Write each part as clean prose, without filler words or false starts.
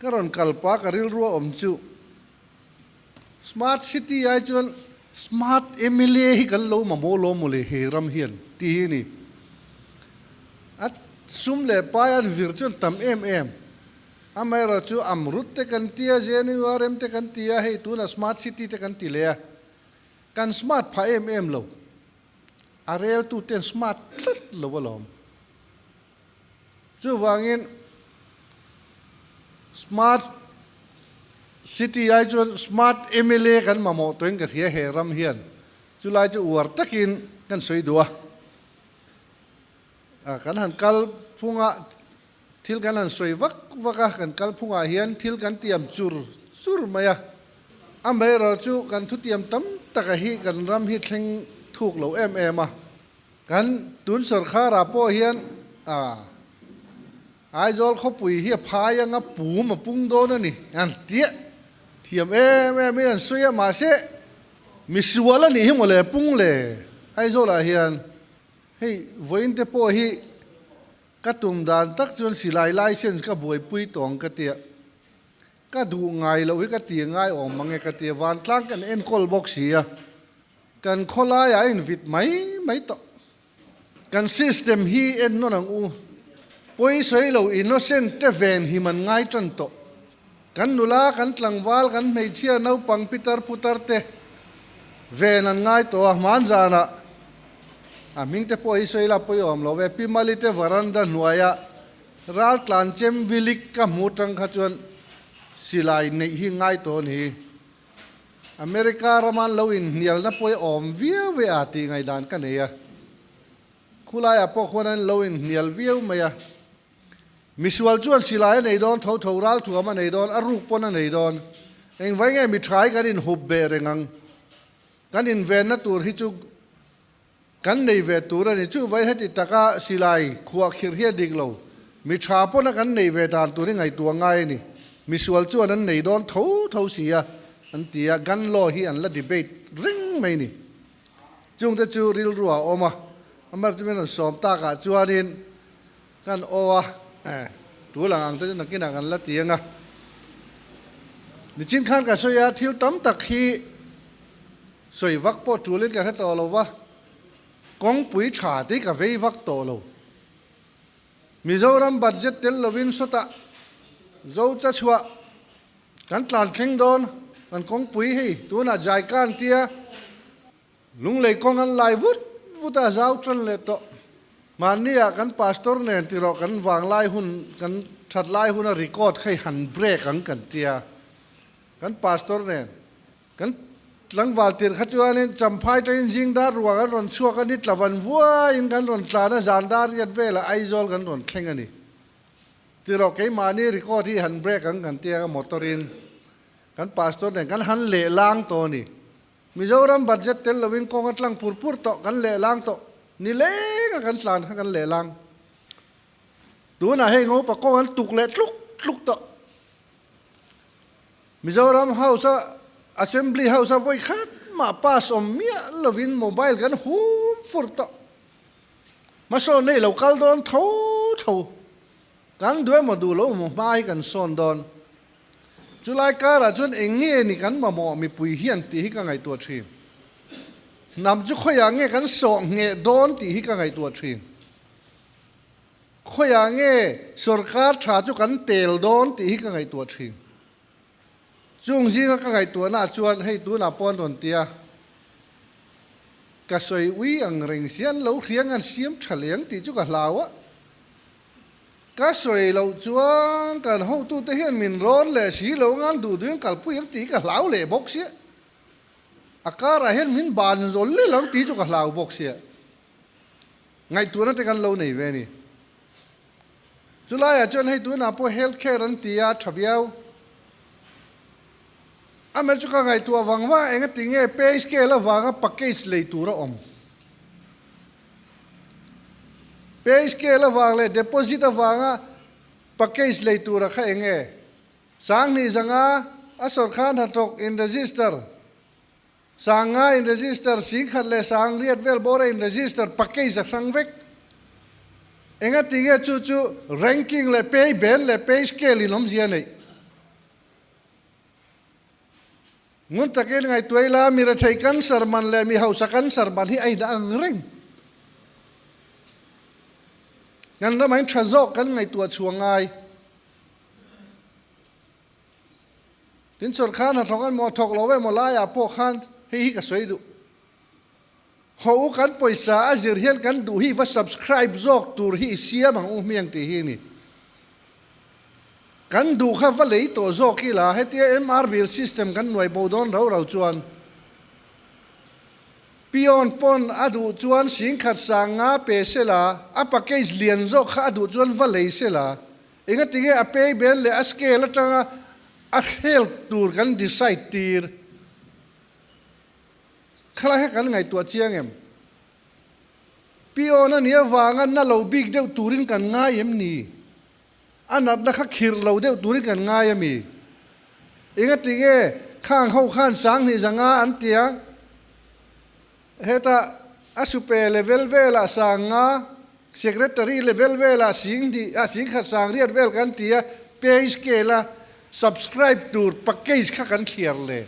Ka rawn kal pa ka rilrua awm chu Smart City ai chuan Smart mla hi kan lo mamawh lo mawle he ram hian tih hi a ni. A sum leh pai an vir chuan tam em em. Amaherawh chu Amrut te kan ti a, JNURM te kan ti a, hei tunah Smart City te kan ti leh a. Kan smart phah em em lo. A reltu ten smart tlat lo alawm. Chuvangin Smart City ai chuan Smart mla kan mamawh tawhin ka hria he ram hian. Chulai chu uar takin kan sawi duh a. Kan han kal phunga thil kan han sawi vak vak a, kan kal phungah hian thil kan tiam chur chur mai a. Amaherawh chu kan thutiam tam taka hi kan ram hi thleng thuk lo em em a. Kan tun sawrkharah pawh hian Aizawl khawpui hi a phai anga pum a pung dawn a ni an tia thiam em em in an sawi a, mahse misual a nih hi mawle pung le Aizawlah hian hei vawiin te pawh hi ka tum dan tak chuan silai license ka buaipui tawng ka tia ka duh ngai loh hi ka ti ngai awm mange ka tia vantlang kan enkawl bawk si a. Kan khawlaiah a invit mai mai tawh. Kan system hi en nawn ang u. Pawisawi lo innocent te ven him an ngai tan tawh. Kan nula, kan tlangval, kan hmeichhia, naupang, pitar putar te ven an ngai tawh a. Hman zanah a hming te pawh hi sawi la pawiawm lo ve. Pi Mali te varanda hnuaia ral tlan chem vilik ka hmu tang kha chuan silai neih hi ngai tawh a ni hi. America rama an lo inhnialna pawh hi awm viau e a tih ngaihdan ka nei a. Khulaiah pawh khuan an lo inhnial viau mai a. Misual chuan silai a nei dawn, tho tho ral thuam a nei dawn, a ruk pawn a nei dawn. Engvai nge mi tha hi kan inhup beh reng ang? Kan invenna tur hi chu kan nei ve tur a ni. Chuvai heti taka silai khuah khirh hi a dik lo. Mi tha pawna kan nei ve dan tur hi ngaihtuah ngai a ni. Misual chuan an nei dawn tho tho si a, an ti a. Gun law hi an la debate reng mai ni. Chungte chu rilru a awm a, amah chu min rawn sawm takah chuanin kan aw a, tul ang ang te chu nakinah kan la ti ang a. Nichin khan ka sawi a, thil tam tak hi Sawi vak pawh tulin ka hre tawh lo va, kawngpui tha te hi ka vei vak tawh lo. Mizoram budget tel lovin sawtah zo cha chhuah kan tlan thleng dawn, kan kawngpui hei tunah Jaikan tia Lunglei kawng an lai vut vut a, zau tan leh tawh. Mahnia kan pastor nen tiraw kan vanglai hun kan that lai huna record kha i han break ang kan tia. Kan pastor nen kan tlangval tir kha chuanin Champhai tangin zing dar ruah kan rawn chhuak a ni, tlavan vuaiin kan rawn tlan a, zan dar riat velah Aizawl kan rawn thleng a ni. Tiraw keimahni record hi han break ang kan tia ka motor in kan pastor nen kan han lehlang tawh a ni. Mizoram budget tel lovin kawng a tlang pur pur tawh kan lehlang tawh ni lenga kan tlan kha kan lehlang. Tunah hei ngopa kawng an tuk leh tluk tluk tawh. Mizoram House a Assembly House a vawi khat mah pass awm miah lovin mobile kan hum fur tawh. Hmasawn nei lo kal dawn tho tho. Kan duh emaw duh lo emaw hma hi kan sawn dawn. Chulai karah chuan eng nge ni kan mamawh mipui hian tih hi ka ngaihtuah thin. Hnam chu khawiah nge kan sawh ngheh dawn tih hi ka ngaihtuah thin. Khawiah nge sorkar tha chu kan tel dawn tih hi ka ngaihtuah thin. Chung zinga ka ngaihtuahna ah chuan hei tunah pawh an rawn ti a, ka sawi ui ang reng si an lo hriang an siam tha leng tih chu ka hlau a. Ka sawi loh chuan kan hotute hian min rawn leh si lo ngan duh duhin kalpui ang tih hi ka hlau leh bawk sia. A karah hian min ban zawl lel ang tih chu ka hlau bawk sia. Ngaihtuahna te kan lo nei ve a ni. Chulaiah chuan hei tunah pawh health care an ti a, tha viau. Amel chu ka ngaihtuah vang vang a, engati nge pay scale avanga package lei tur a awm. Pay scale avang leh deposit avanga package lei tura kha eng nge? Sanghnih zanga a sawrkhan hnathawk in register. Sanga in register, singkhat leh sang riat vel bawr a in register package a hrang vek. Enga ti nge chu chu ranking leh pay band leh pay scale in awmzia a neih? Ngun takin ngaihtuah ila mi rethei cancer man leh mi hausa cancer man hi a in ang reng. Kan ramah in tha zawk kan ngaihtuah chhuah ngai. Tin sawrkar hnathawk an maw thawk lo emaw laiah pawh khan hei hi ka sawi duh. Haw u kan pawisa a zir hian kan duh hi va subscribe zawk tur hi i siam ang u hmiang tih hi a ni. Kan duh kha va lei tawh zawk ila hetia MR bill system kan nuai bo dawn rau rau chuan peon pawn a duh chuan singkhat sang nga pe sela a package lian zawk kha a duh chuan va lei sela engatinge a pay bel leh a scale atanga a khel tur kan decide tir. Khalai kha kan ngaihtuah chiang em? Pion a nih avanga na lo bik deuh turin kan ngai em ni? A natna kha khirh lo deuh turin kan ngai a mi? Engati nge khang ho khan 2000 zanga an tia? Hetah a supe level velah 5000, secretary level velah 2000 a 10,000 80,000 vel kan tia, pay scale a subscribe tur package kha kan thliar le.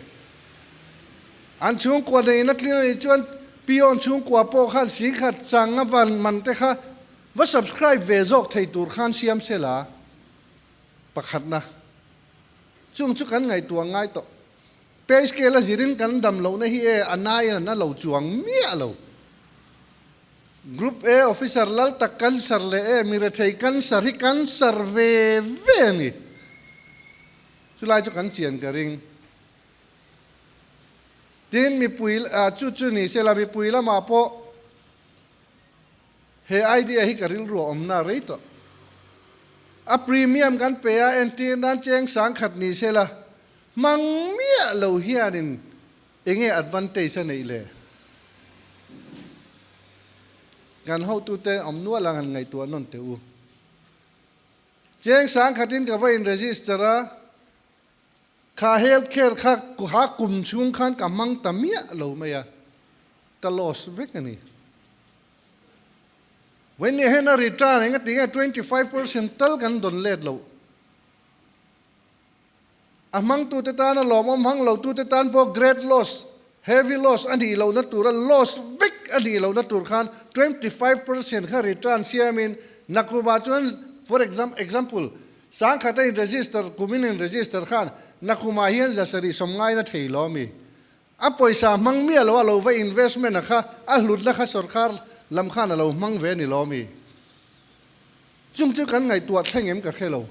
An chhungkua neihna tling a nih chuan Pion chhungkua pawh khan 10,000 chang a van man te kha va subscribe ve zawk thei tur khan siam se la pakhatna chung chu kan ngaihtuah ngai tawh. Pay scale a zirin kan dam lohna hi e a naiin a na lo chuang miah lo. Group A officer lal tak cancer leh e mi rethei cancer hi cancer ve ve a ni. Chulai chu kan chian ka ring. Tin, mipui, chu chu ni sela mipui lamah pawh he idea hi ka rilru a awmna rei tawh. A premium kan pe a, entir nan cheng 10,000 ni sela hmang miah lo hianin enge advantage a neih le? Kan hotute awm nual ang han ngaihtuah nawn teh u. Cheng 10,000 in ka va in register a, Kha health care kha ha kum chhung khan ka hmang ta miah lo mai a, ka loss vek a ni. Vawiin hian a return eng a ti nge 25% tal kan dawn let loh. A hmangtute tan a lawmawm hmang lotute tan pawh great loss, heavy loss a nih lohna tura loss vek a nih lohna tur khan 25% kha return siamin nakumah chuan for example 10,000 a in register, kum in in register khan nakumah hian 750 na thei lo ami? A pawisa hmang miah lo a lo va investment a kha a hlutna kha sorkar lam khan a lo hmang ve a ni lo ami? Chung chu kan ngaihtuah thleng em ka hre lo.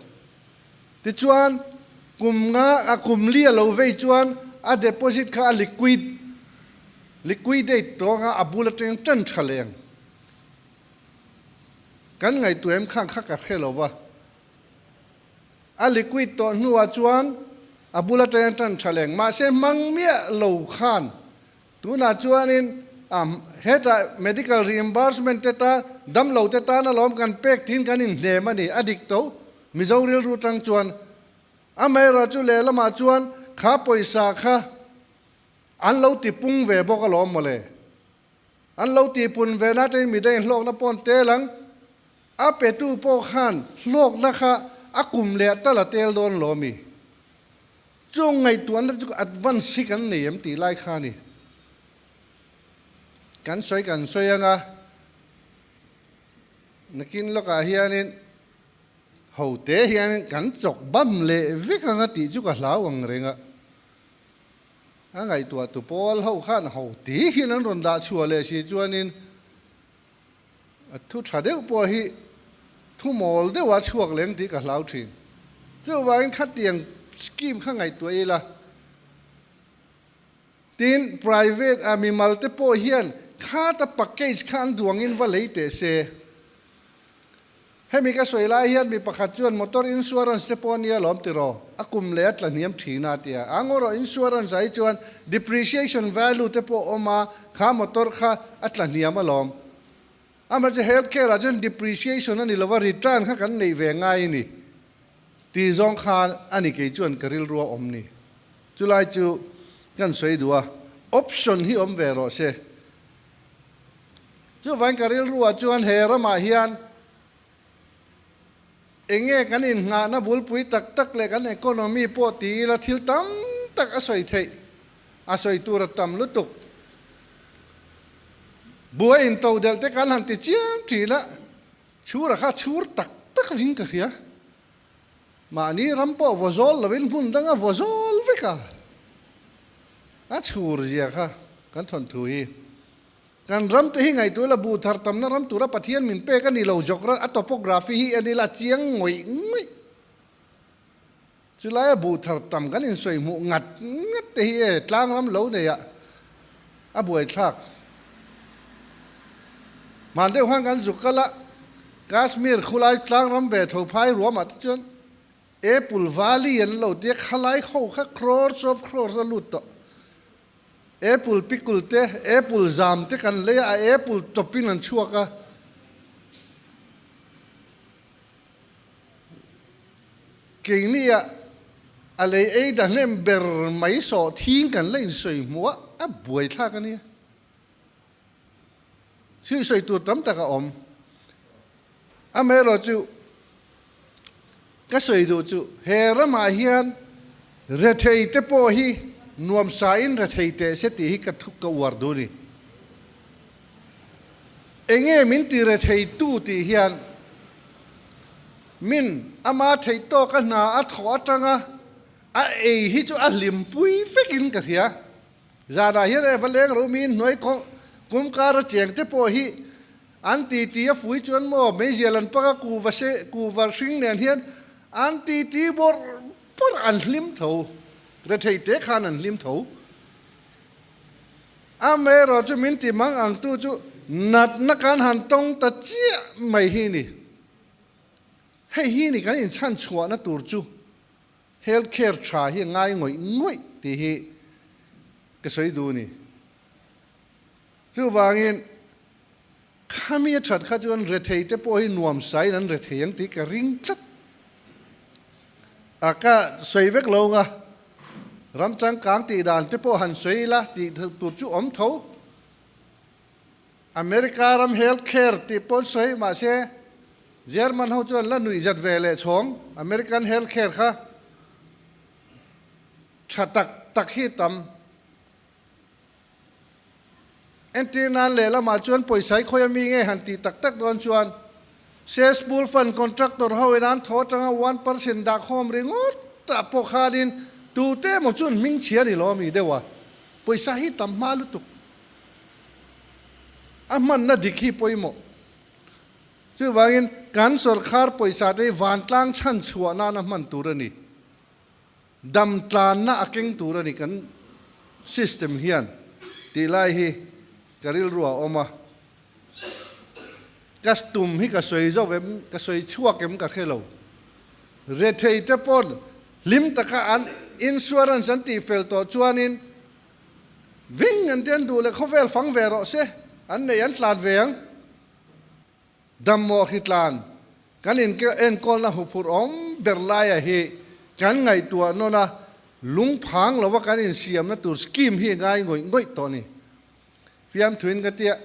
Tichuan kum nga a kum li a lo vei chuan a deposit kha a liquid liquidate tawng a a bul atang tan tha leng. Kan ngaihtuah em khan kha ka hre lo va. A liquid tawh hnuah chuan a bul atanga tan tha leng. Mahse hmang miah lo khan tunah chuanin hetah medical reimbursement te tan damlo te tan alawm kan pek tiin kan inhnem a ni. A dik to Mizo rilru tang chuan amaherawh chu lehlamah chuan kha pawisa kha an lo tipung ve bawk alawm mawle. An lo tihpun ve na atangin midang hlawkna pawh an tel ang. A petu pawh khan hlawkna kha a kum leh tal a tel dawn lo ami? Chung ngaihtuahna chu advance hi kan nei em tih lai kha a ni. Kan sawi kan sawi anga nakin lawkah hianin hote hianin kan chawk bam leh vek anga tih chu ka hlau ang reng a. A ngaihtuah tu pawl ho khan ho ti hian an rawn dah chhuah leh si chuanin a thu tha deuh pawh hi thu mawl deuh a chhuak leng tih ka hlau thin. Chuvangin khatiang scheme kha ngaihtuah ila. Tin, private a mimal te pawh hian khata package kha an duangin va lei teh se. Hemi ka sawi lai hian mi pakhat chuan motor insurance te pawh a nia lawm tiraw, a kum leh a tla hniam thin a tia. A ngaw rawh insurance ah hi chuan depreciation value te pawh a awm a, kha motor kha a tla hniam alawm. Amaherawhchu health care ah chuan depreciation a ni lova return kha kan neih ve ngai a ni tih zawng khan a ni kei chuan ka rilru a awm ni. Chulai chu kan sawi duh a, option hi awm ve rawh se. Chuvangin ka rilruah chuan he ramah hian eng nge kan innghahna bulpui tak tak leh kan economy pawh ti ila thil tam tak a sawi theih. A sawi tur a tam lutuk. Buai intodelh te kan han ti chiam thin a, chhura kha chhur tak tak ring ka hria. Mahni ram pawh vaw zawl lovin hmun danga vaw zawl vek a, a chhur zia kha kan thawnthu hi. Kan ram te hi ngaihtuah ila buh thar tamna ram tura Pathian min pek a ni lo zawk a topography hi en ila chiang ngawih ngawih. Chulaia buh thar tam kan insawi hmuh ngat ngat te hi e tlang ram lo neih ah a buaithlak. Hman deuh khan kan zuk kal a, Kashmir khulai tlang ram ve tho phai ruam ah te chuan Apple Valley an lo tia khalai ho kha crores of crores a lut tawh. Apple pickle te, apple zam te kan lei a, a apple tawp in an chhuak a. Keini ah a lei ei da hnem ber mai sawh thing kan la insawi hmuh a, a buaithlak a nia. Thil sawi tur tam tak a awm. Amaherawhchu ka sawi duh chu he ramah hian rethei te pawh hi nuamsa in rethei teh se tih hi ka thuk ka uar duh a ni. Enge min ti rethei tu tih hian min ama theih tawk a hna a thawh atanga a ei hi chu a hlimpui vekin ka hria. Zanah hian e va leng ro miin hnuai kum kara cheng te pawh hi an ti ti a fui chuan maw meizial an pak a kuva se kuva hring nen hian an ti ti bawrh bawrh an hlim tho rethei te khan an hlim tho. Amaherawh chu min ti mang ang tu chu natna kan han tawng ta chiah mai hi ni. Hei hi ni kan inchhan chhuahna tur chu. Health care tha hi a ngai ngawih ngawih tih hi ka sawi duh a ni. Chuvangin khami a that kha chuan rethei te pawh hi nuamsain an rethei ang tih ka ring tlat. A ka sawi vek lo nga, ram changkang tih dan te pawh han sawi ila tih tur chu awm tho. America ram health care tih pawn sawi mahse German ho chuan la nuih zat ve leh chhawng American health care kha tha tak tak hi tam. Entir nan lehlamah chuan pawisa hi khawi ami nge han tih tak tak dawn chuan Cesspool Fund contractor ho in an thaw atanga 1% dah khawm ringawt ah pawh khanin tute emaw chuan hming chhia ni lo ami deuh a pawisa hi tam hma lutuk. A hmanna dik hi pawimawh. Chuvangin kan sawrkhar pawisa te hi vantlang chhan chhuah nana hman tur a ni. Dam tlanna a keng tur a ni kan system hian tih lai hi ka rilru a awm a. Ka tum hi ka sawi zo em, ka sawi chhuak em ka hre lo. Rethei te pawn hlim taka an insurance an tih fel tawh chuanin Ving an ti an duh leh khawvel fang ve rawh se, an nei an tlan ve ang. Dammawh hi tlan kan in enkawlna huphurh awm ber laia hi kan ngaihtuah nawn a, lungphang lova kan insiamna tur scheme hi ngai ngawih ngawih tawh a ni. Fiamthuin ka tia,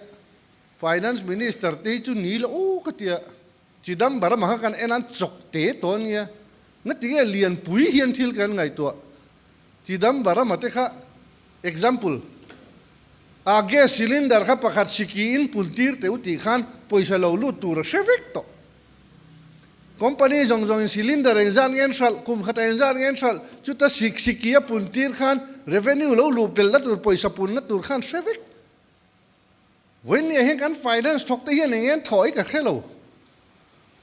Finance Minister te hi chu ni lo u ka tia, Chidambaram kha kan en an chawk te tawh a nia, ngatinge Lianpui hian thil kan ngaihtuah. Chidambarama te kha example a gas cylinder kha pakhat siki in pun tir teh u tih khan pawisa lo lut tur a hre vek tawh. Company zawng zawng in cylinder engzat nge an hralh, kum khat ah engzat nge an hralh, chuta sik siki a pun tir khan revenue lo luh belh na tur pawisa pun na tur khan hre vek. Vawiin hian kan finance thawk te hian eng nge an thawh hi ka hre lo.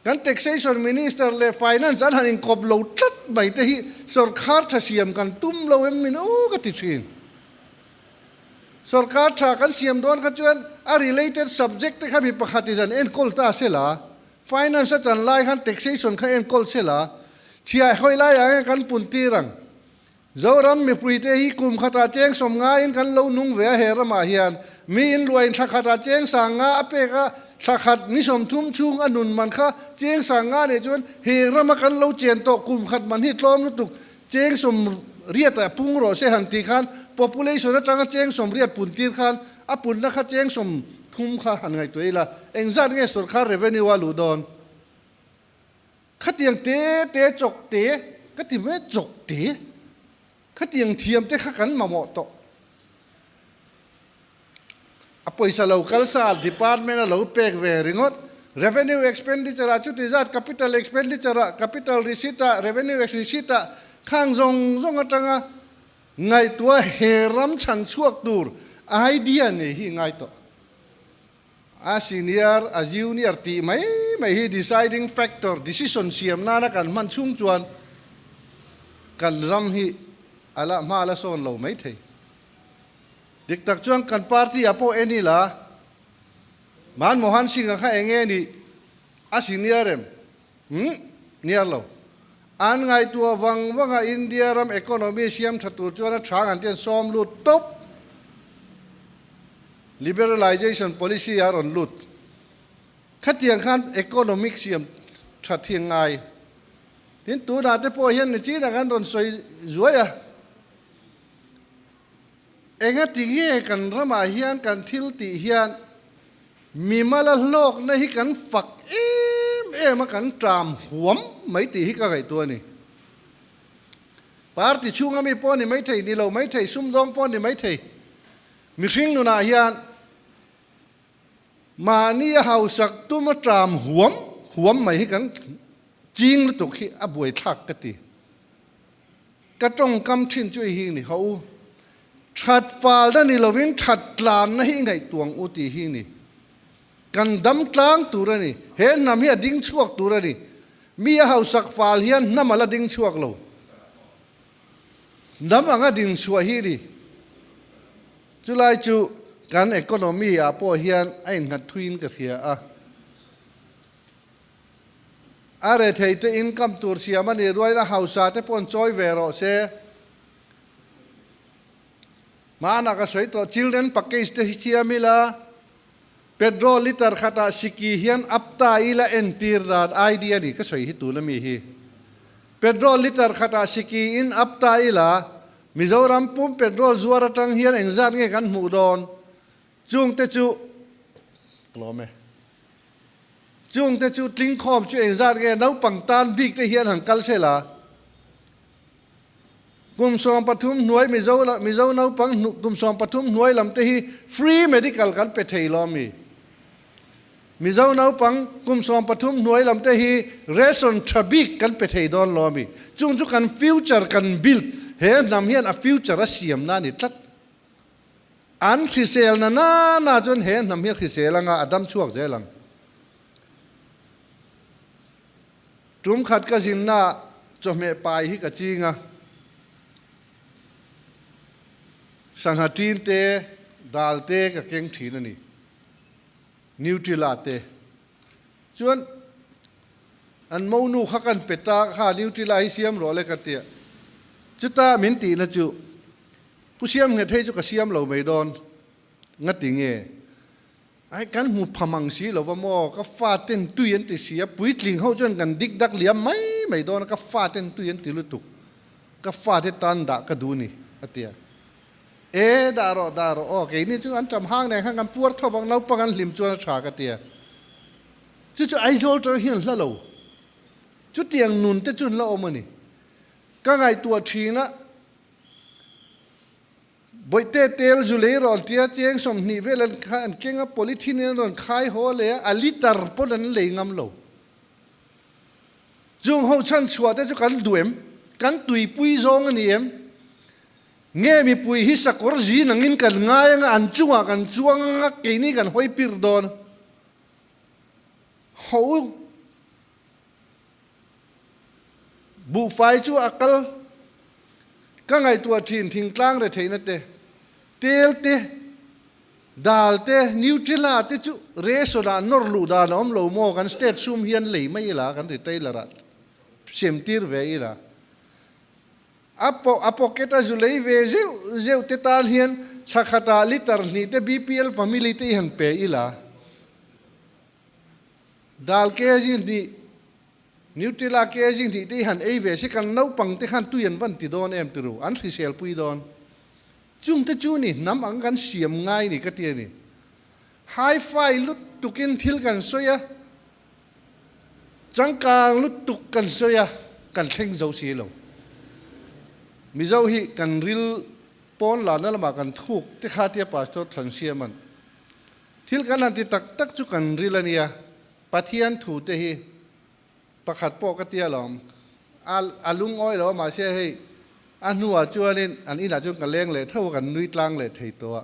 Kan taxation minister leh finance an han inkawp lo tlat mai te hi sorkar tha siam kan tum lo em min aw ka ti thin. Sorkar tha kan siam dawn kha chuan a related subject te kha mi pakhat in an enkawl ta se la, finance a chan lai khan taxation kha enkawl se la, chhiah hawi lai ah hian kan pun tir ang. Zoram mipuite hi kum khatah cheng sawm ngaiin kan lo nung ve a, he ramah hian mi inluain thla khatah cheng sang nga a pek a, thla khat ni 30 chhung a nun man kha cheng sang nga nih chuan he rama kan lo chen tawh kum khat man hi tlawm lutuk cheng 80 ah pung rawh se han tih khan population atanga cheng 80 pun tir khan a punna kha cheng 30 kha han ngaihtuah ila engzat nge sorkar revenue a luh dawn? Khatiang te te chawk te ka ti mai chawk te khatiang thiam te kha kan mamawh tawh. pawisa lo kal sa department a lo pek ve ringawt. Revenue expenditure ah chuti zat capital expenditure ah capital receipt ah revenue receipt ah khang zawng zawng atanga ngaihtuah he ram chhan chhuak tur idea nei hi ngai tawh. A senior a junior tih mai mai hi deciding factor decision siam nana kan hman chhung chuan kan ram hi a la hma la sawn lo mai thei. Dik tak chuan kan party ah pawh en ila Manmohan Singh-a kha eng nge nih a senior em? Umm, niar lo. An ngaihtuah vang vanga India ram economy siam tha tur chuan a tha ngan te an sawm lut tawp. Liberalization policy a rawn lut. Khatiang khan economic siam that hi a ngai. Tin, tunah te pawh hian nichin ang an rawn sawi zuai a. Engati nge kan ramah hian kan thil tih hian mimala hlawkna hi kan fak em em a, kan ṭam huam mai tih hi ka ngaihtuah a ni. Party chhunga mi pawh ni maithei, ni lo maithei, sumdawng pawh ni maithei, mihring nunah hian mahni a hausak tuma ṭam huam huam mai hi kan ching lutuk hi a buaithlak ka ti. Ka tawngkam thin chu i hi ni ho u. That falna ni lovin that tlanna hi i ngaihtuang u tih hi ni. Kan dam tlang tur a ni. He hnam hi a ding chhuak tur a ni. Mi a hausak fal hian hnam a la ding chhuak lo. Hnam anga ding chhuah hi ni. Chulai chu kan economy ah pawh hian a innghat thuiin ka hria a. A rethei te income tur siam a nih ruain a hausa te pawh an chawi ve rawh se. Hmanah ka sawi tawh children package te hi siam ila, petrol liter khatah siki hian up ta ila entir dan idea ni ka sawi hi tuna mi hi. Petrol liter khatah siki in up ta ila, Mizoram pum petrol zuar atang hian engzat nge kan hmuh dawn? Chung te chu tlawm e. Chung te chu tlingkhawm chu engzat nge naupang tan bik te hian han kal sel a. Kum 13 hnuai Mizo Mizo naupang kum 13 hnuai lam te hi free medical kan pe thei lo ami? Mizo naupang kum 13 hnuai lam te hi ration tha bik kan pe thei dawn lo ami? Chung chu kan future kan build he hnam hian a future a siam na a ni tlat. An hrisel na na na chuan he hnam hi a hrisel anga a dam chhuak zel ang. Tum khat ka zinna chawhmeh pai hi ka ching a, sangha tin te, dal te ka keng thin a ni, Nutella te. Chuan an monu kha kan pe ta kha Nutella hi siam rawh le ka tia. Chuta min tihna chu Pu Siam nghet hei chu ka siam lo mai dawn nga ti nge? Ai kan hmu pham ang si lo va maw ka fa ten tui an ti si a puitling ho chuan kan dik dak liam mai mai dawn a ka fa ten tui an ti lutuk ka fa te tan dah ka duh ni a tia. E dah rawh dah rawh aw keini chu an ṭam hang nen khan kan puar tho vang naupang an hlim chuan a ṭha ka tia. Chu chu Aizawl ṭang hian hla lo. Chutiang nun te chu an la awm a ni. Ka ngaihtuah ṭhin a, Bawihte tel zu lei rawn tia cheng 20 vel an an keng a, polythene in an rawn khai haw leh a, a liter pawn an lei ngam lo. Chung ho chhan chhuah te chu kan duh em? Kan tuipui zawng a ni em? Nge mipui hi sakawr zin angin kan ngai anga an chungah kan chuang anga keini kan hawi pir dawn? Ho u! Buhfai chu a kal ka ngaihtuah thin thingtlang retheihna te, tel te, dal te, Nutella te chu ration ah nawr luh dan a awm lo maw? Kan state sum hian lei mai ila kan retailer ah sem tir ve ila. A a pocket a zu lei ve zeuh zeuh te tan hian thla khatah liter hnih te BPL family te i han pe ila. Dal kg hnih, Nutella kg hnih te i han ei ve si kan naupang te khan tui an van ti dawn em tiru, an hrisel pui dawn. Chung te chu ni hnam ang kan siam ngai ni ka ti a ni. Hi-fi lutukin thil kan sawi a. Changkang lutuk kan sawi a, kan thleng zo si lo. Mizo hi kan ril pawn lana lamah kan thuk te kha tia Pastor Thansiama'n. Thil kan han ti tak tak chu kan ril a nia, Pathian thu te hi pakhat pawh ka tia lawm, a a lungawi lo a mahse hei a hnuah chuanin an inah chuan ka leng leh tho a kan nui tlang leh thei tawh a,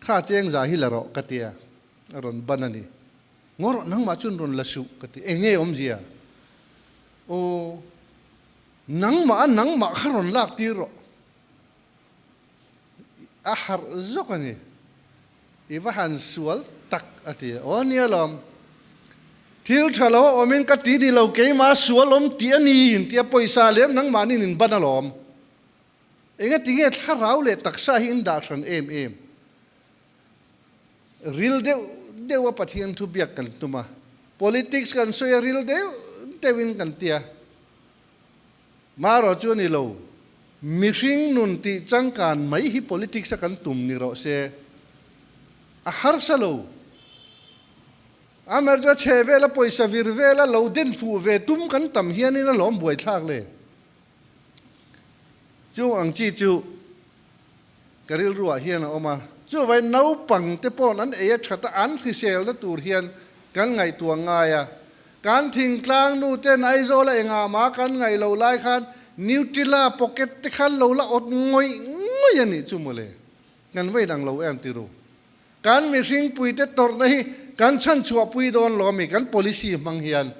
kha cheng za hi la rawh ka tia a rawn ban a ni. Ngaw rawh nangmah chuan rawn la suh ka ti, eng nge awmzia? Aw nangmah a nangmah kha rawn lak tir rawh. A harh zawk a ni. I va han sual tak a ti. Aw nia lawm. Thil tha lo a awmin ka ti ni lo keimah sual awm tih a ni in tia pawisa lem nangmahni in ban alawm. Engati nge thlarau leh taksa hi in dah hran em em? Ril deuh deuh a Pathian thu biak kan tum a. Politics kan sawi a ril deuh deuhin kan tia. Marawh chu a ni lo. Mihring nun tih changkan mai hi politics a kan tum ni rawh se. A harsa lo. Amer chu a chhe vel a pawisa vir vel a lo den fuh ve tum kan tam hianin a lawm buaithlak le. Chung ang chi chu ka rilruah hian a awm a. Chuvai naupang te paw'n an ei a that a, an hriselna tur hian kan ngaihtuah ngai a. Kan thingtlang nu ten Aizawla engah mah kan ngaih loh lai khan Nutella pocket te khan lo la awt ngawih ngawih a nih chu mawle. Kan va inang lo em ti ru. Kan mihringpui te tawrhna hi kan chhanchhuahpui dawn lo ami kan policy hmang hian.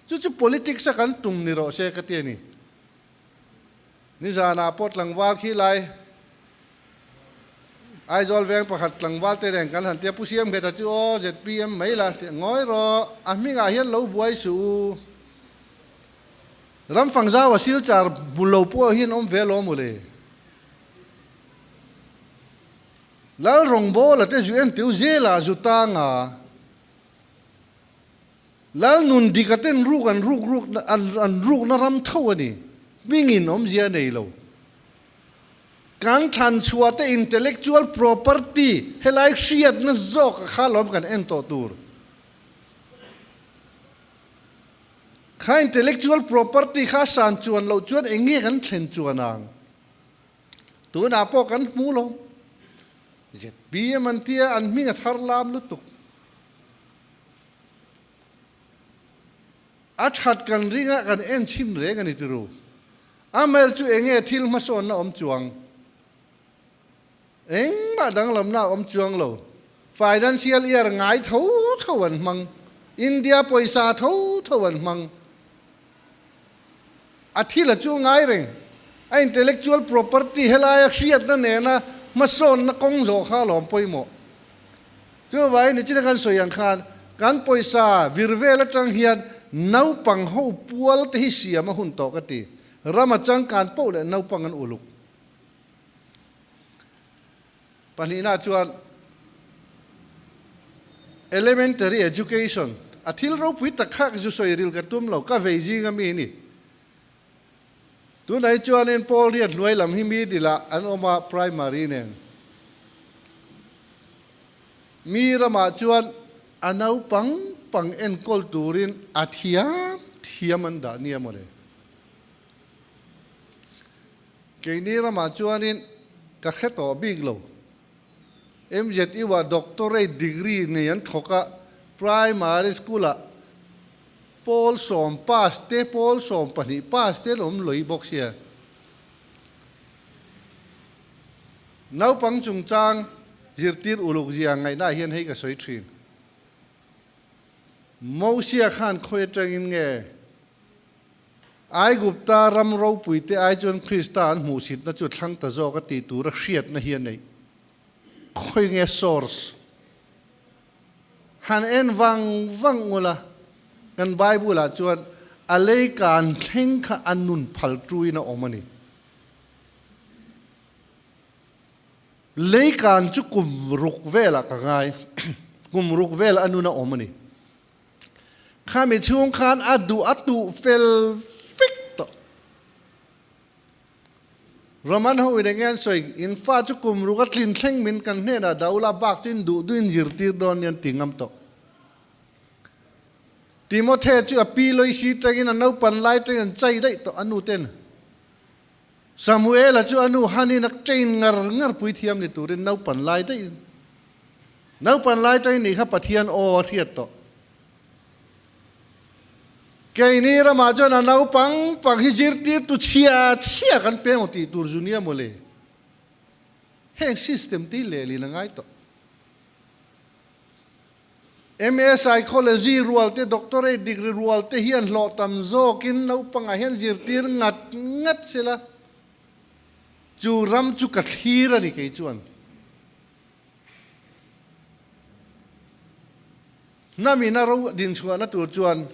Chu chu politics a kan tum ni rawh se ka ti a ni. Nizanah pawh tlangval khi lai Aizawl veng pakhat tlangval te nen kan han tia Pu Siam Ngheta chu aw zpm mai la tih ngawi rawh a hmingah hian lo buai suh u. Ramfang zau a silchar hmu lo pawh hian awm ve lo mawle. Lal rawngbawla te zu entiu zela zu tanga. Lal nun dik a ten ruk an ruk ruk an rukna ram tho a ni. Hmingin awmzia a nei lo. Kan thlan chhuah te intellectual property helai hriatna zawk a kha lawm kan en tawh tur. Kha intellectual property kha san chuan loh chuan eng nge kan thlen chuan ang? Tunah pawh kan hmu lo. ZPM an tia an hming a thar lam lutuk. A that kan ring a, kan en chhin reng a ni tiru. Amaherawhchu chu enge thil hmasawnna awm chuang? Engmah danglamna a awm chuang lo. Financial year ngai tho tho an hmang. India pawisa tho tho an hmang. A thil a chu ngai reng. A intellectual property helaia hriatna nena hmasawnna kawng zawh kha a lawm pawimawh. Chuvangin nichina kan sawi ang khan kan pawisa vir vel atang hian naupang ho pual te hi siam a hun tawh ka ti. Ram a changkan poh leh naupang an uluk. Pahnihna chuan elementary education a thil ropui tak kha ka zu sawi ril ka tum lo, ka vei zing a mi ni. Tunah hi chuanin Paul riat hnuai lam hi middle ah an awm a primary nen. Mi ramah chuan a naupang pang enkawl turin a thiam thiam an dah nia mawle. Keini ramah chuanin ka hre tawh bik lo. MZU ah doctorate degree nei an thawk a, primary school ah Pawl sawm pass te, pawl 12 pass te an awm lawih bawk sia. Naupang chungchang zirtir uluk zia ngaihnaah hian hei ka sawi thin. Mosia khan khawi atangin nge Aigupta ram ropui te ai chuan Krista an hmuhsitna chu thlang ta zawk a tih tura hriatna hi a neih. Khawi nge source? Han en vang vang ula, kan Bible-ah chuan a lei kan thleng kha a nun phal tuin a awm a ni. Lei kan chu kum ruk velah ka ngai, kum ruk vel a nun a awm a ni. Khami chhung khan a duh a tuh fel vek tawh. Roman ho in enge an sawi, in fa chu kum ruk a tlin thleng min kan hnenah dah ula bak chu in duh duh in zirtir dawn nia an ti ngam tawh. Timothe chu a pi Loisi tangin a naupan lai tangin an chai daih tawh a nu ten. Samuela chu a nu Hanin a train ngar ngar pui thiam ni turin naupan lai daih in. Naupan lai ṭain nih kha Pathian aw a hriat tawh. Keini ramah chuan a naupang pang hi zirtirtu chhia chhia kan peng aw tih tur zu nia mawle. Heng system te hi lehlin a ngai tawh. MA Psychology rual te, Doctorate degree rual te hian hlawh tam zawkin naupangah hian zirtir ngat ngat sela chu ram chu ka thlir a ni kei chuan. Hnam ina ro dinchhuahna tur chuan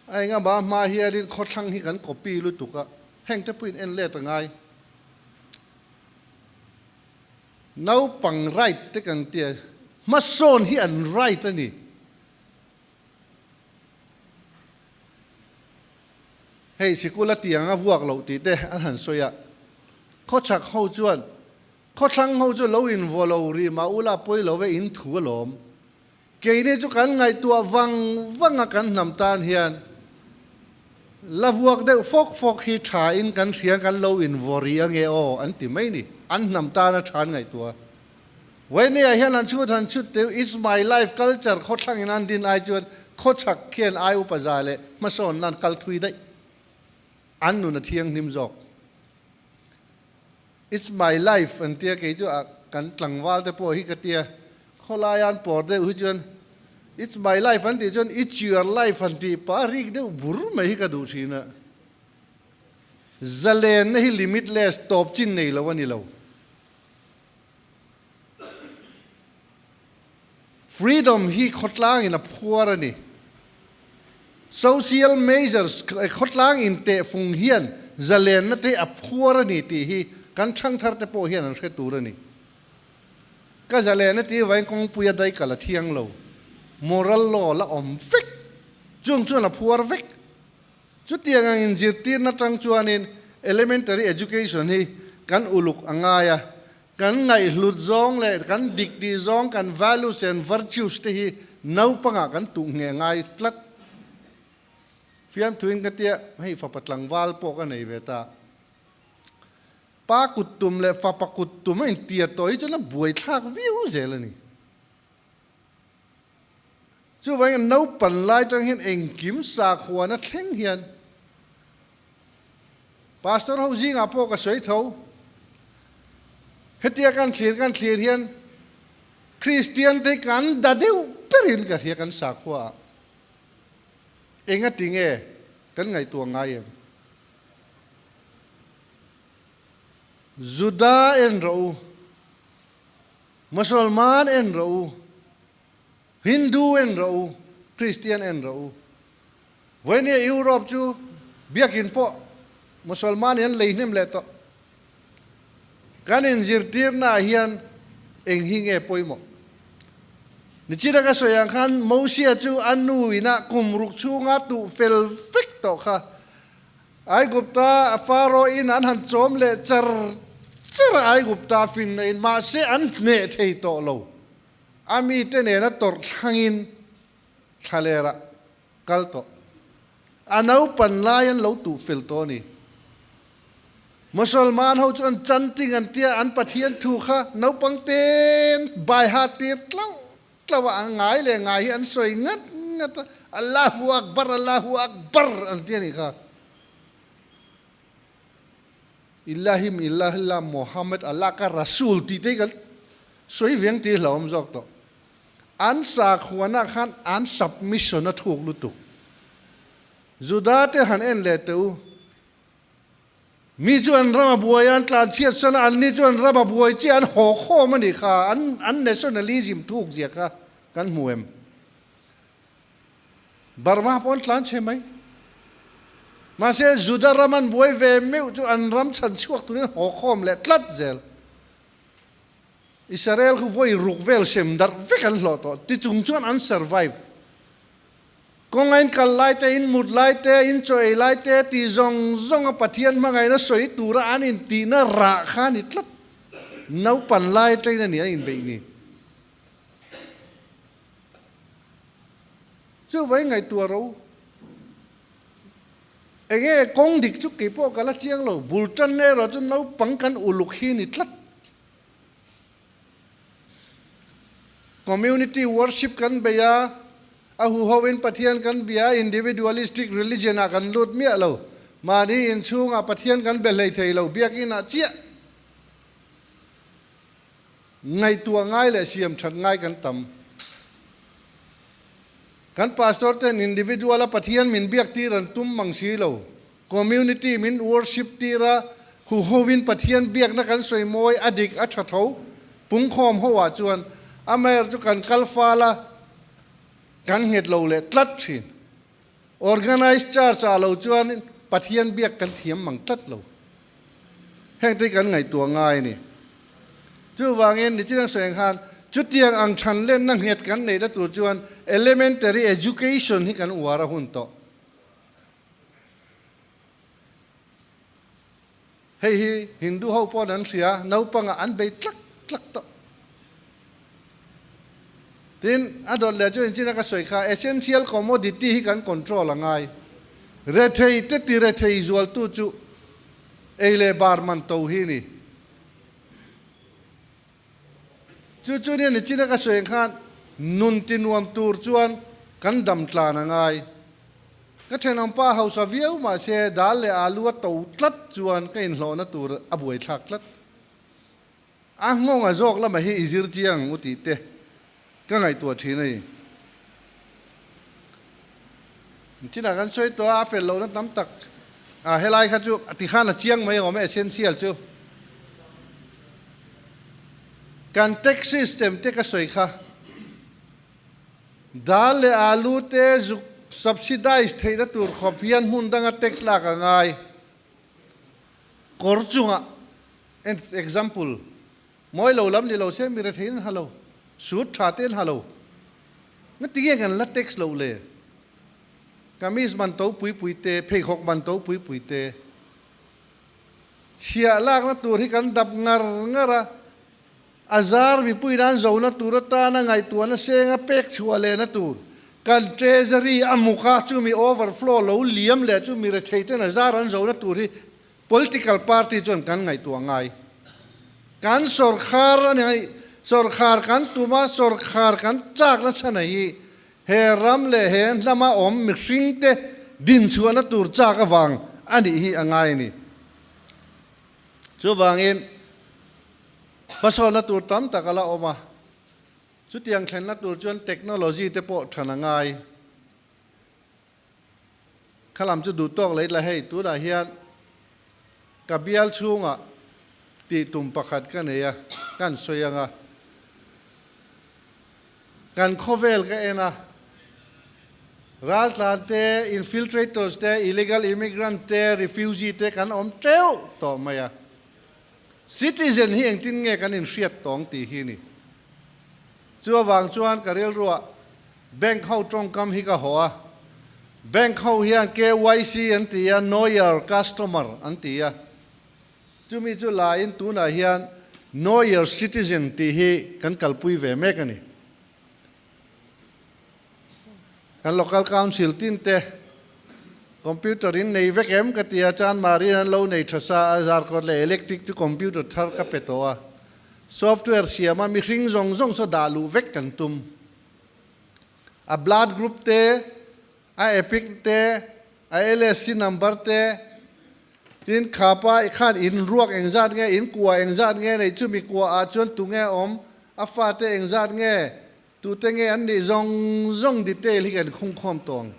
a engama hma hianin khawthlang hi kan copy lutuk a, hengte pawhin en let a ngai. Naupang right te kan tia, hmasawn hi an right a ni. Hei sikul a tiang a vuak loh tih te an han sawi a, khawchhak ho chuan khawthlang ho chu lo invaw lo rih mah ula pawi lo e in thu alawm. Keini chu kan ngaihtuah vang vang a kan hnam tan hian la vuak deuh fawk fawk hi tha in kan hria kan lo in vaw rih ange aw an ti mai ni an hnam tan a tha an ngaihtuah Wayne ah hian an chhut han chhut teu it's my life culture khawthlang in an din ai chuan khawchhak khian ai upa za leh hmasawn nan kal thui daih an nun a thianghlim zawk It's my life an tia kei chu a kan tlangval te pawh hi ka tia khawlai an pawr deuh hi chuan it's my life an tih chuan it's your life han tih pah rik deuh bur mai hi ka duh thin a. Zalenna hi limitless tawp chin nei lo a ni lo. Freedom hi khawtlang in a phuar a ni. Social measures khawtlang in tehfung hian zalenna te a phuar a ni tih hi kan thangthar te pawh hian an hre tur a ni. Ka zalenna tih vain kawngpui a daikal a thiang lo. Moral law la awm vek. Chung chuan a phuar vek. Chutiang ang inzirtirna tang chuanin elementary education hi kan uluk a ngai a, kan ngaihhlut zawng leh kan dik tih zawng, kan values and virtues te hi naupangah kan tuh ngheh ngai tlat. Fiamthuin ka tia, hei fapa tlangval pawh ka nei ve ta. Pa kut tum leh fapa kut tum a intia tawh hi chuan a buaithlak viau zel a ni. Chuvangin naupan lai tang hian engkim sakhuana thleng hian Pastor ho zingah pawh ka sawi tho. Hetia kan thlir kan thlir hian Kristian te kan da deuh berin ka hria kan sakhua ah. Engati nge kan ngaihtuah ngai em? Juda en rawh u. Musalman en rawh u, Hindu en rawh u, Kristian en rawh u. Vawinia Europe chu biakin pawh Musalman in an lei hnem leh tawh. Kan inzirtirna ah hian eng hi nge pawimawh? Nichina ka sawi ang khan Mosia chu a nu inah kum ruk chhunga tuh fel vek tawh kha. Aigupta Pharaoh in an han chawm leh char char a, Aigupta finna in mahse an hneh thei tawh lo. A mite nena tawrh thlangin thlalerah kal tawh. A naupan lai an lo tuh fel tawh a ni. Musalman ho chu an chanting an tia, an Pathian thu kha naupang ten baiha tir tlauh tlauh a, a ngai leh ngai hi an sawi ngat ngat a, Allahu Akbar, Allahu Akbar an ti a nih kha. Illahim illahillah Muhammad Allah ka Rasul tih te hi kan sawi veng tih hlauhawm zawk tawh. An sakhuanah khan an submission a thuk lutuk. Juda te han en leh teh u. Mi chu an ram a buai a, an tlanchhiat san a, anni chu an ram a buai chiah, an haw khawm a nih kha, an an nationalism thuk zia kha kan hmu em? Burma pawh an tlanchhe mai. Mahse Juda ram an buai ve meuh chu an ram chhan chhuak turin an haw khawm leh tlat zel. Israel khu vawi ruk vel sem darh vek an hlawh tawh, tichung chuan an survive. Kawnga in kal lai te, in mut lai te, in chaw ei lai te tih zawng zawnga Pathian hmangaihna sawi tura an intihna rah kha a ni tlat. Naupan lai atangin a ni an inbeih ni. Chuvangin ngaihtuah ro. Enge kawng dik chu kei pawh ka la chiang lo. Bul tan erawh chu naupang kan uluk hi a ni tlat. Community worship kan bei a, a huhoin Pathian kan bia a, individualistic religion ah kan lut miah lo. Mahni inchhungah Pathian kan be hlei thei lo, biakinn ah chiah ngaihtuah ngai leh siam that ngai kan tam. Kan pastor ten individual a Pathian min biak tir an tum mang si lo. Community min worship tir a, huhovin Pathian biakna kan sawi mawi a dik a tha tho. Pungkhawm ho ah chuan amaherawhchu chu kan kal fal a, kan nghet lo leh tlat thin. Organized church ah lo chuan Pathian biak kan thiam mang tlat lo. Heng te hi kan ngaihtuah ngai a ni. Chuvangin nichina sawi ang khan chutiang ang than lenna nghet kan neihna tur chuan elementary education hi kan uar a hun tawh. Hei hi Hindu ho pawn an hria, naupangah an bei tlak tlak tawh. Tin, a dawt leh chu inchina ka sawi kha essential commodity hi kan control a ngai. Rethei te ti rethei zualtu chu ei leh bar man to hi ni. Chu chu nia nichina ka sawi ang khan nun ti nuam tur chuan kan dam tlan a ngai. Ka thenawmpa hausa viau mahse dal leh alu a to tlat chuan ka inhlawhna tur a buaithlak tlat. A nghawng a zawk lamah hi i zir chiang ang u tih te ka ngaihtuah thin a ni. Chinah kan sawi tawh a, a fel lohna tam tak a helai kha chu tikhan a chiang mai awm e essential chu. Kan tax system te ka sawi kha dal leh alu te zuk subsidize theihna tur khawp hian hmun danga tax lak a ngai. Kawr chungah Example, Mawi lo lam ni lo se mi rethei an ha lo, suit tha te an ha lo. Nga tinge kan la tax loh le? Kamis man to pui pui te, pheikhawk man to pui pui te. Chhiah lakna tur hi kan dap ngar ngar a, a zar mipui nan zona tur atana ngaihtuahna senga pek chhuah lehna tur kan treasury a muk a, chumi overflow lo liam leh chumi rethei ten a zar an zona tur hi Political party chuan kan ngaihtuah ngai. Kan sawrkhar a ni, sawrkhar kan tum a, sawrkhar kan chakna chhan a hi he ram leh he hnama awm mihringte dinchhuahna tur chak avang a nih hi a ngai a ni. Chuvangin hmasawnna tur tam tak a la awm a, chutiang thlenna tur chuan technology te pawh than a ngai. Kha lam chu duh tawk leh ila hei tunah hian ka bial chhungah tih tum pakhat ka nei a, kan sawi ang a, kan khawvel ka en a, raltlan te, infiltrators te, illegal immigrant te, refugee te kan awm teuh tawh mai a, citizen hi engtin nge kan inhriat tawng tih hi ni. Chu avang chuan ka rilruah Bank ho tawngkam hi ka haw a, Bank ho hian KYC an ti a, Know Your Customer an ti a, chumi chu la in tunah hian Know Your Citizen tih hi kan kalpui ve mek a ni. Kan Local Council tin te Computer in nei vek em ka ti a, Chanmari in an lo nei tha sa a, Zarkawt leh Electric chu Computer thar ka pe tawh a, Software siama mihring zawng zawng saw dah luh vek kan tum. A blood group te, a epic te, a LSC number te, tin khapa i khan in ruak engzat nge, in kua engzat nge nei, chumi kua ah chuan tunge awm, a fate engzat nge, tute nge an nih zawng zawng detail hi kan khungkhawm tawh ang.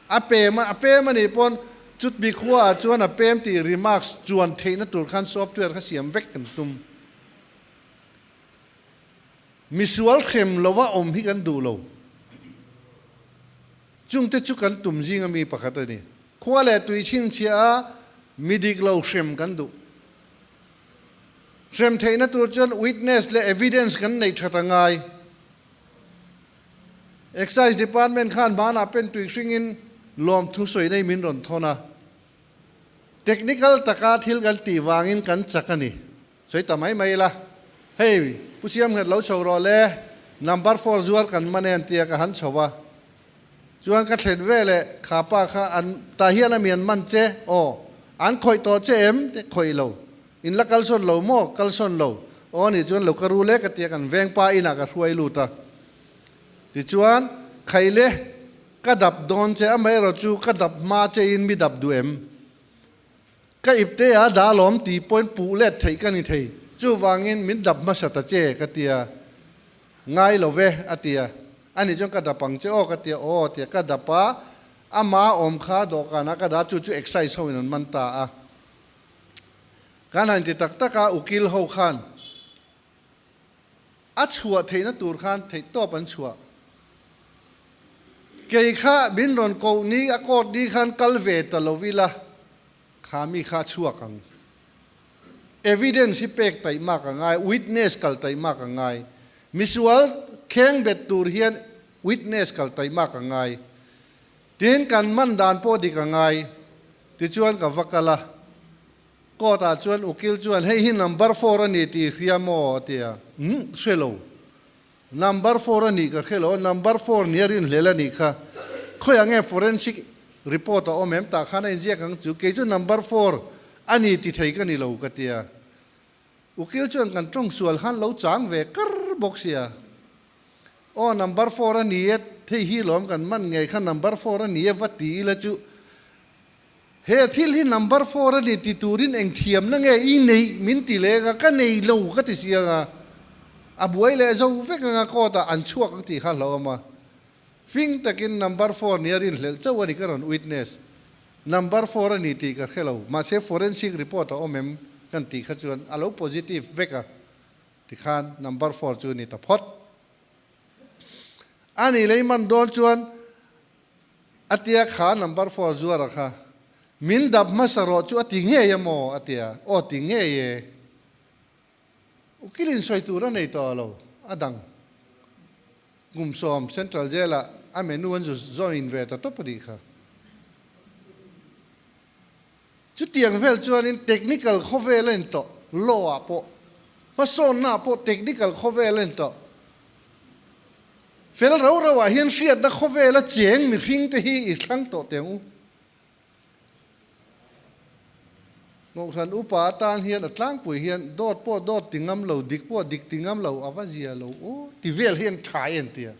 A pem a pem a nih pawn chutmi khua ah chuan a pem tih remarks chuan theihna tur khan software kha siam vek kan tum. Misual hrem lova awm hi kan duh lo. Chungte chu kan tum zinga mi pakhat a ni. Khua leh tui chhinchhiah a mi dik lo hrem kan duh. Hrem theihna tur chuan witness leh evidence kan neih that a ngai. Excise Department khan hmanah pen tui hringin lawmthu sawi nei min rawn thawn a. Technical taka thil kan tih vangin kan chak a ni. Sawi ta mai mai ila, Hei, Pu Siamnghet lo chho rawh le, number four zuar kan man e an tia ka han chho a. Chuan ka thlen ve leh kha pa kha an tah hian a mian man che, aw, an khawih tawh che em? Te khawih lo. In la kalsawn lo maw? Kalsawn lo. Aw nih chuan lo ka ru lek a tia kan vengpa inah ka hruai lut a. Tichuan, Khaile, ka dap dawn che, amaherawh chu ka dap hma che in mi dap duh em? Ka ipte a dah alawm tih pawhin puh let theih ka ni thei. Chuvangin min dap hmasa ta che ka tia. Ngai lo ve a tia. Ani chuan ka dap ang che aw ka tia. Aw a tia. Ka dap a, ama awm kha dawhkanah ka dah a, chu chu excise ho in an man ta a. Kan han ti tak tak a, ukil ho khan a chhuah theihna tur khan theihtawp an chhuah. Kei kha min rawn koh ni a court ni khan kal ve ta lo ila, kha mi kha a chhuak ang. Evidence hi pek taih mak a ngai, witness kal taih mak a ngai. Misual kheng bet tur hian witness kal taih mak a ngai. Tin, kan man dan pawh dik a ngai. Tichuan ka va kal a. Court ah chuan ukil chuan hei hi number four a ni tih hria maw? a ti a. Umm, hre lo. Number four a nih ka hre lo a, number four nia rinhlel a nih kha. Khawiah nge forensic report a awm em? Tah khan a inziak ang chu. Kei chu number four a ni ti thei ka ni lo ka ti a. Ukil chuan kan tawng sual khan lo chang ve kar bawk sia. Aw number four a ni e, thei hi lawm kan man ngei kha number four a ni e va ti ila chu he thil hi number four a ni ti turin eng thiamna nge i neih min ti leng a, ka nei lo ka ti siang a, a buai leh zo vek anga court ah an chhuak ang tih kha hlauhawm a. Fing takin number four nia rinhlelh chauh a ni ka rawn witness. Number four a ni tih ka hre lo, mahse forensic report a awm em kan tih kha chuan a lo positive vek a. Tikhan number four chu ni ta phawt. A nih lei man dawn chuan a tia kha number four zuara kha min dap hmasa rawh chu a ti ngei a maw a tia, aw ti ngei e. Ukilin sawi tur a nei tawh lo a dang. Kum sawm Central Jail ah a menu an zu join ve ta tawp a nih kha. Chutiang vel chuanin technical khawvel a intawh, law ah pawh, hmasawnna ah pawh technical khawvel a intawh. Fel rau rau ah hian hriatna khawvel a cheng mihring te hi i thlang tawh teh ang u. Kohhran upa atan hian a tlangpui hian dawt pawh dawt ti ngam lo, dik pawh dik ti ngam lo, a va zia lo aw ti vel hian tha en tia.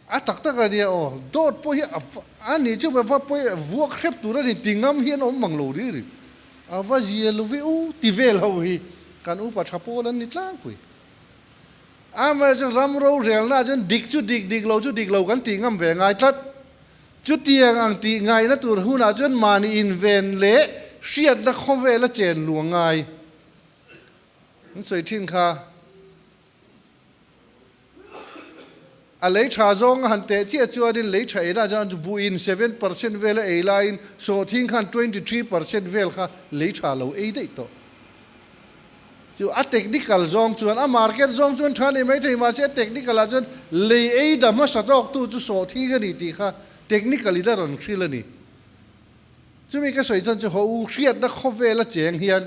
A tak tak a nia aw, dawt pawh hi a nih chu va pawi vuak hrep tur a ni ti ngam hian awm mang lo ri ri. A va zia lo ve u ti vel ho hi kan upa tha pawl an ni tlangpui. Amaherawhchu chuan ram rorelna ah chuan dik chu dik, dik lo chu dik lo kan tih ngam ve ngai tlat. Chutiang ang tih ngaihna tur hunah chuan mahni inven leh hriatna khawvela chen luang ngai. An sawi thin kha. A lei tha zawng a han teh chiah chuanin lei tha eina chuan buin 7% vel a ei laiin sawhthing khan 23% vel kha lei tha lo ei daih tawh. Chu a technical zawng chuan a market zawng chuan tha nei mai thei mahse a technical ah chuan lei ei da hmasa tawk tu chu sawhthing a ni tih kha technical in a rawn hrilh a ni. Chumi ka sawi chuan chu haw u hriatna khawvel a cheng hian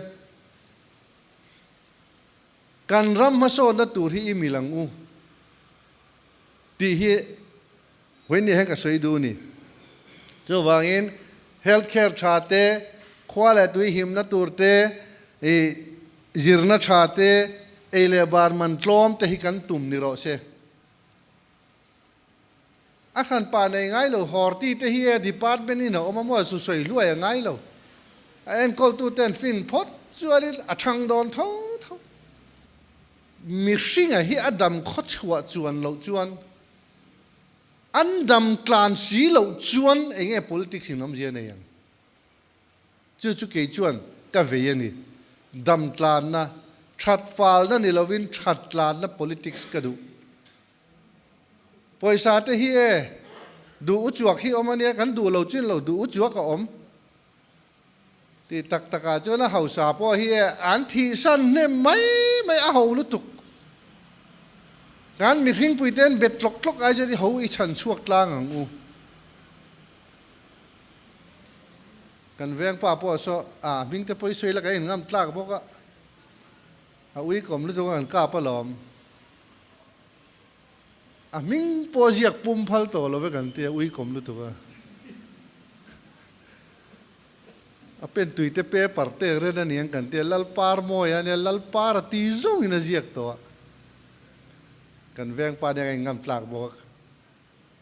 Kan ram hmasawnna tur hi i mil ang u tih hi vawiin hian ka sawi duh a ni. Chuvangin health care tha te, khua leh tui himna tur te, ih zirna tha te, ei leh bar man tlawm te hi kan tum ni rawh se. A hranpa nei ngai lo, Horti te hi e department in a awm a maw zu sawi hluai a ngai lo. A enkawltu ten fin phawt chuanin a thang dawn tho tho. Mihringa hi a dam khawchhuah chuan loh chuan an dam tlan si loh chuan eng nge politics in awmzia nei ang? Chu chu kei chuan ka vei a ni. Dam tlanna, that falna ni lovin that tlanna politics ka duh. Pawisa te hi e, duh u chuak hi awm a nia, kan duh lo chin lo duh u chuak a awm. Tih tak takah chuan a hausa pawh hi e, an thihsan hnem mai mai a ho lutuk. Kan mihringpui ten bet tlawk tlawk ai chuan i ho i chhan chhuak tlang ang u. Kan vengpa pawh saw a hming te pawh i sawi la kan inngam tlak bawk a, a uikawm lutuk a kan kap alawm. A hming pawh ziak pum phal tawh lo vek an tia uikawm lutuk a. A pen tui te paper tek ren a niang kan tia Lalpar mawi a nia Lalpar a ti zawngin a ziak tawh a. Kan veng pa nia ka in ngam tlak bawk a.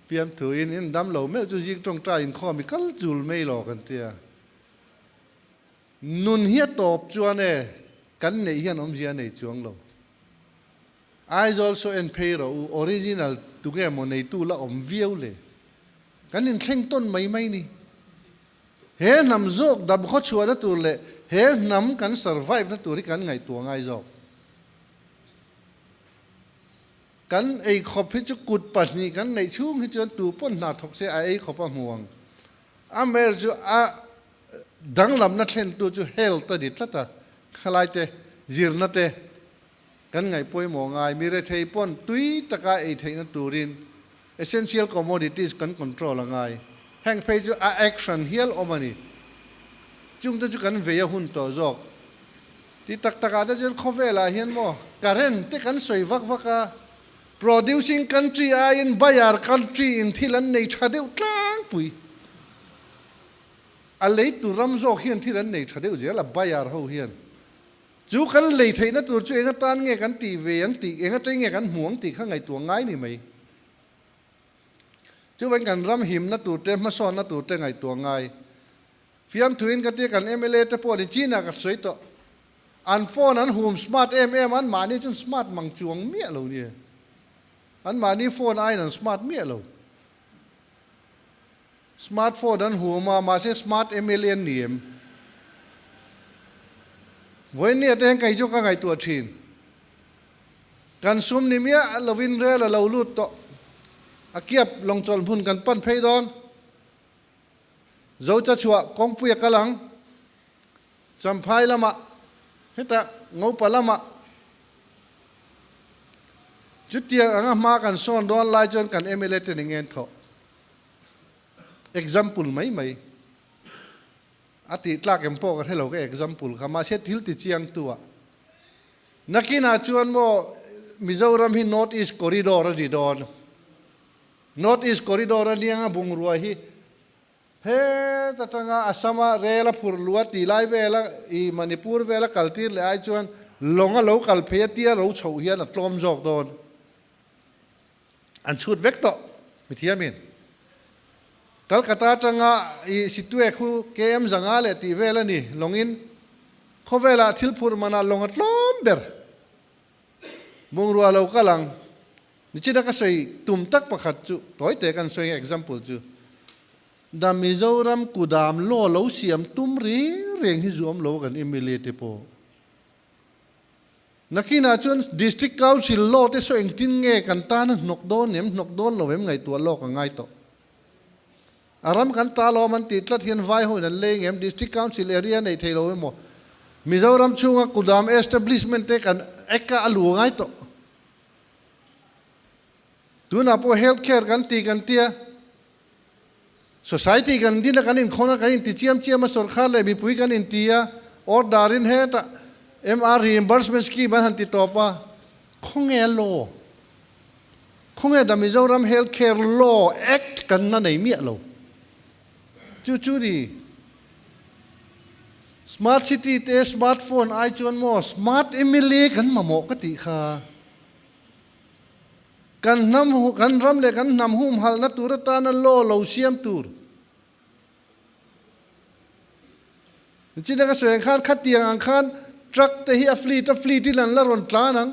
Fiamthu in in dam lo meuh chu zing tawngtai inkhawm i kal chul mai lo kan tia. Nun hi a tawp chuan e kan neih hian awmzia a nei chuang lo. Aizawl saw en phei rawh u, original tunge maw neitu la awm viau le? Kan inthleng tawn mai mai ni. He hnam zawk dam khaw chhuahna tur leh he hnam kan survive na tur hi kan ngaihtuah ngai zawk. Kan ei khawp hi chu kut pahnih kan neih chhung hi chuan tu pawn hna thawk se a ei khawp a hmu ang. Amaherawhchu chu a danglamna thlentu chu health a ni tlat a, khalai te, zirna te, Kan ngaih pawimawh ngai, mi rethei pawn tui taka ei theihna turin essential commodities kan control a ngai. Heng phei chu a action hial awm a ni. Chungte chu kan vei a hun tawh zawk. Ti tak takah te chuan khawvelah hian maw current te kan sawi vak vak a, producing country aiin buyer country in thil an nei tha deuh tlangpui. A leitu ram zawk hian thil an nei tha deuh zel a, buyer ho hian. Chu kan lei theihna tur chu eng atan nge kan tih ve ang tih, eng atang nge kan hmuh ang tih kha ngaihtuah ngai ni mai. Chuvain kan ram himna tur te, hmasawnna tur te ngaihtuah ngai. Fiamthuin ka tia kan mla te pawh ni China ka sawi tawh. An phone an hum smart em em a, an mahni chuan smart mang chuang miah lo nia. An mahni phone aiin an smart miah lo. Smart phone an hum a, mahse smart mla an ni em? Vawinia te hian kei chu ka ngaihtuah thin. Kan sum ni miah lovin rel a lo lut tawh. A kiap lawngchawlh hmun kan pan phei dawn. Zocha chhuah kawngpui a kal ang. Champhai lamah, hetah Ngopa lamah chutiang anga hma kan sawn dawn lai chuan kan mla te ni ngen thawh. Example mai mai a tih tlak em pawh ka hre lo ka example kha mahse thil ti chiang tu ah nakinah chuan maw Mizoram hi North East Corridor a ni dawn North East Corridor a niang a bungrua hi het atanga Assam a rel a phur luh a tih lai vela i Manipur vela kal tir leh ai chuan lawng a lo kal phei a tia ro chhoh hian a tlawm zawk dawn. An chhut vek tawh mithiamin. Calcutta atanga i Sittwe khu KM zanga leh tih vel a ni lawngin khawvelah thil phurh manah lawng a tlawm ber. Bungrua lo kal ang. Nichina ka sawi tum tak pakhat chu tawi te kan sawi example chu Da Mizoram kudam law lo siam tum reng reng hi zuam lo kan mla te pawh. Nakinah chuan District Council law te saw engtin nge kan tan a hnawk dawn em, hnawk dawn lo em ngaihtuah lawk a ngai tawh. A ram kan ta lawm an tih tlat hian vai hoin an lei ngem, District Council area nei thei lo emaw, Mizoram chhunga kudam establishment te kan Act a a lu a ngai tawh. Tunah pawh health care kan ti kan tia, Society kan din a, kan inkhawn a, kan inti chiam chiam a, sorkar leh mipui kan inti a, order in hetah MR reimbursement scheme an han ti tawp a, khawnge a law? Khawnge the Mizoram Health Care Law Act kan la nei miah lo. Chu chu ni Smart City te smart phone ai chuan maw smart mla kan mamawh ka tih kha. Kan hnam kan ram leh kan hnam humhalhna tur atana law lo siam tur. Nichina ka sawi ang khan khatiang ang khan truck te hi a fleet a fleet in an la rawn tlan ang.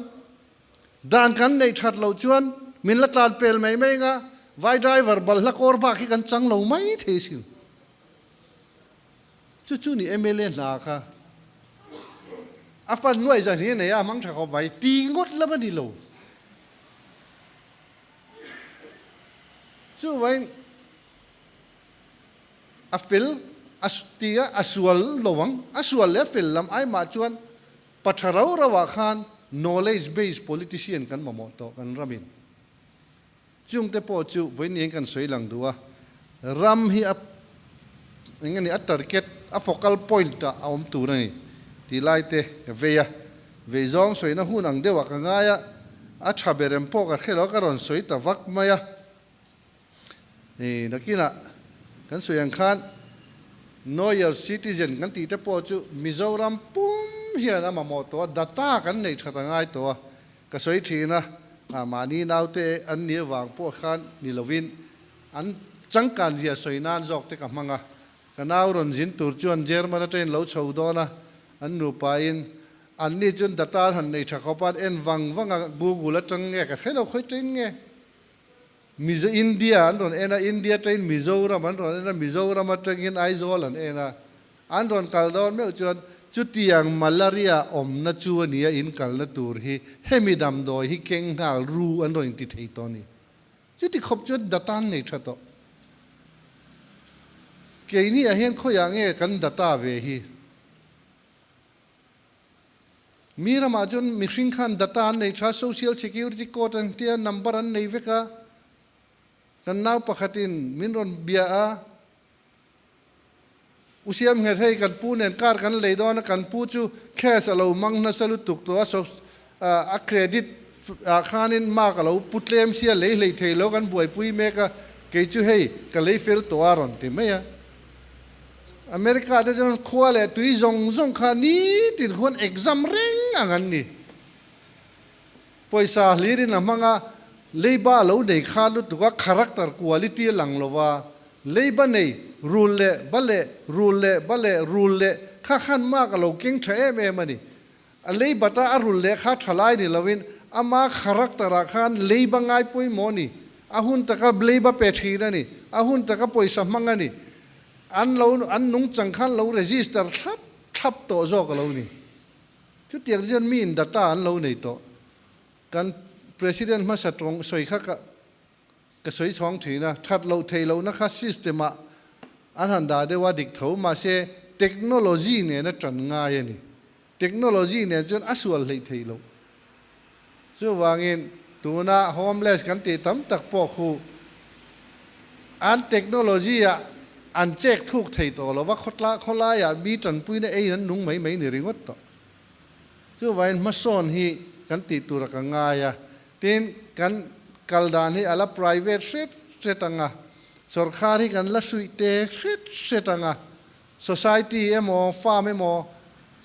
Dan kan neih that loh chuan min la tlan pel mai mai anga vai driver balhla kawr bak hi kan chang lo mai thei sin. Chu chu ni mla hna kha a fan nuaih zan hi a nei a, a hmang tha khawp mai ti ngawt lam a ni lo. Chuvain a fel a ti a, a sual lo ang, a sual leh a fel lam ai mah chuan pa tha rau rau ah khan knowledge based politician kan mamawh tawh kan ramin. Chungte pawh chu vawiin kan sawi lang duh a, ram hi a eng nge ni a target, a focal point ah a awm tur a ni tih lai te ka vei a, vei zawng sawina hun ang deuhah ka ngai a, a tha ber em pawh ka hre lo a ka rawn sawi ta vak mai a, nakinah kan sawi ang khan. Know your citizen kan tih te pawh chu Mizoram pum hian a mamawh tawh a, data kan neih that a ngai tawh a, ka sawi thin a, mahni naute an nih avang pawh khan ni lovin an changkan zia sawi nan zawk te ka hmang a, ka nau rawn zin tur chuan German atangin lo chho dawn a, an nupain anni chuan data an han nei tha khawp a, an en vang vang a, Google atang nge ka hre lo khawi tain nge. Mizo India an rawn en a, India atangin Mizoram an rawn en a, Mizoram atangin Aizawl an en a. An rawn kal dawn meuh chuan chutiang malaria awmna chu a nia in kalna tur hi hemi damdawi hi keng nghal ru an rawn inti thei tawh a ni. Chuti khawp chuan data an nei tha tawh. Keini ah hian khawiah nge kan data ve hi? Mi ramah chuan mihring khan data an nei tha, social security code an tia, number an nei vek a. Kan nau pakhatin min rawn bia a, U Siam Nghet hei kan pu nen car kan lei dawn a, kan pu chu cash a lo mang nasa lutuk tawh a, so a credit ah khanin mark a lo pu tlem sia lei hlei thei lo kan buaipui mek a, kei chu hei ka lei fel tawh a rawn ti mai a. America te chuan khua leh tui zawng zawng kha nitin khuan exam reng ang an ni. Pawisa hlirin a hmang a, leiba a lo nei kha lutuk a, character quality a lang lo va, leiba nei rul leh ba leh rul leh ba leh rul leh kha khan mark a lo keng tha em em a ni. A leibata a rul leh kha tha lai ni lovin ama character ah khan leiba ngai pawimawh a ni, a hun taka leiba pe thin a ni, a hun taka pawisa hmang a ni. An lo an nungchang khan lo register thlap thlap tawh zawk a lo ni. Chutiang chuan miin data an lo nei tawh. Kan President hmasa tawng sawi kha ka Ka sawi chhawng thin a, that loh theih lohna kha system ah an han dah deuh a dik tho, mahse technology nen a tan ngai a ni. Technology nen chuan a sual hleih theih loh. Chuvangin tuna homeless kan tih tam tak pawh khu an technology ah an check thuk thei tawh lo va, khawtla khawlaiah mi tanpuina eiin an nung mai mai ni ringawt tawh. Chuvangin hmasawn hi kan tih tur a ka ngai a, Tin, kan kal dan hi a la private hret hret ang a, sawrkhar hi kan la suih te hret hret ang a, society emaw, farm emaw,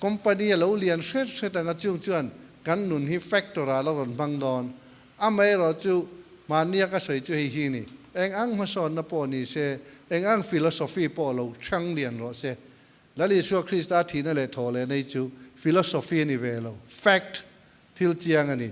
company a lo lian hret hret ang a, chung chuan kan nun hi factor ah a la rawn hmang dawn. Amaherawh chu mahnia ka sawi chu hei hi ni, eng ang hmasawnna pawh ni se, eng ang philosophy pawh lo hrang lian rawh se, Lal Isua Krista thihna leh thawh leh nei chu philosophy a ni ve lo, fact Thil chiang a ni.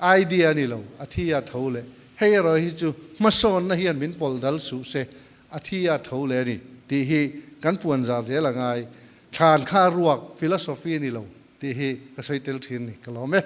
Idea a ni lo, a thi a tho leh. Hei erawh hi chu hmasawnna hian min pawlh dal suh se, a thi a tho leh a ni tih hi kan puan zar zel a ngai. Thlan kha ruak philosophy a ni lo tih hi ka sawi tel thin ni. Ka lawm e.